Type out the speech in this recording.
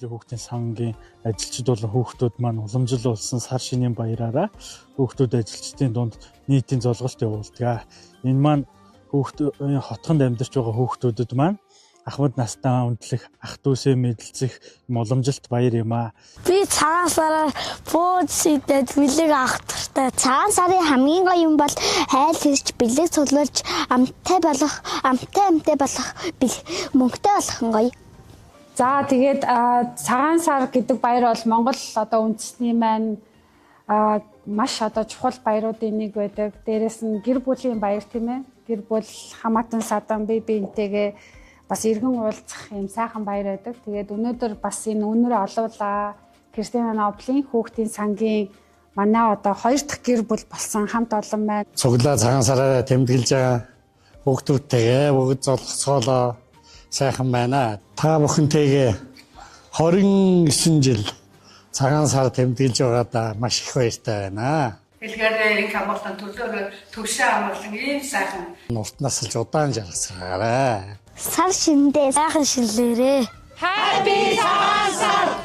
Нобелийн хүүхдийн сангийн ажилчид болон хүүхдүүд маань уламжлал болсон сар шинийн баяраараа хүүхдүүд ажилчдын дунд нийтийн золголт явуулдаг. Энэ маань хүүхд хотхонд амьдарч байгаа хүүхдүүдэд маань ахмад настаа үндэтлэх, ах дүүсээ мэдлцэх юм уламжилт баяр юм аа. Би цагаан сараар бууз идээд бэлэг авах дуртай. Цагаан сарын хамгийн гоё юм бол хайл хэрч бэлэг цуглуулж амттай болох, амттай амттай болох, мөнгөтэй болох нь гоё. За, тэгээд цагаан сар гэдэг баяр бол Монгол одоо үндэсний маань маш одоо чухал баяруудын нэг байдаг. Дээрээс нь гэр бүлийн баяр, тийм ээ. Гэр бүл, хамаатан садан бие биентэйгээ бас эргэн уулзах юм сайхан баяр байдаг. Тэгээд өнөөдөр бас энэ үнэр олуулаа. Кристина Нобелийн хүүхдийн сангийн манай одоо хоёр дахь гэр бүл болсон хамт олон байна. Цуглаа цагаан сараараа тэмдэглэж байгаа хүүхдүүдтэйгээ бүгд золгоцоолоо сайхан байна. Та бүхэнтэйгээ 29 жил цагаан сар тэмдэглэж байгаадаа маш их баяртай байна. Дэлгээрээ инх амгалан төлөөрөө төгшөө амгалан ийм сайхан Урт насалж удаан жаргасгаарай. Сар шиндээ сайхан шилээрээ. Happy цагаан сар.